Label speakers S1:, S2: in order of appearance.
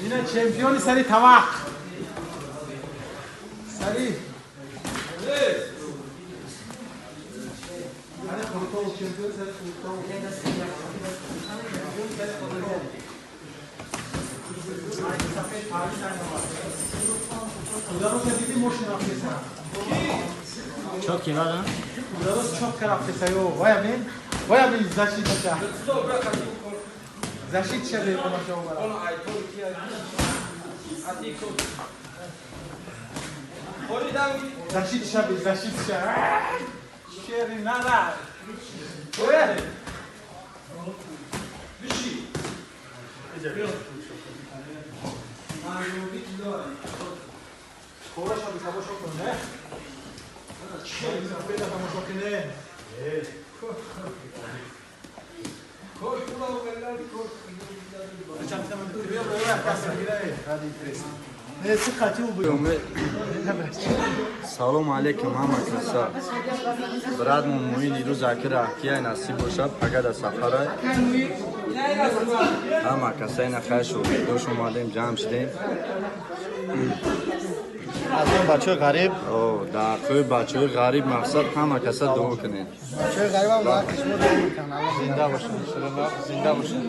S1: Ина чемпиони сари тавақ. Сари. Сари Қурутов, чемпион сари Қурутов. Чемпион сари Қурутов. Сафед пари сар. Ударос диди мошин рафтеса.
S2: Чёткий, да?
S1: Ударос чётко рафтеса ё. Вая мен? Вая мен защита ша. Защит ша бе омаша обара. Защит ша бе, защит ша. Шери нара. Оя. Хорошо, би тамошо кун, не? Сафеда тамошо кине.
S3: Салом алейкум, ҳама каса. Брат мо Муин ирӯз акира кияй насиб бошад, пага да сафарай. Ҳама каса ина хайр шогирдош омадем, ҷамъ шудем.
S4: Аз он бачаҳои ғариб.
S3: О, дар ҳаққи бачаҳои ғариб мақсад ҳама каса дуо кунед.
S4: Бачаҳои ғарибам дар ҳаққи шумо дуо мекунанд.
S1: Зинда бошанд, зинда бошанд.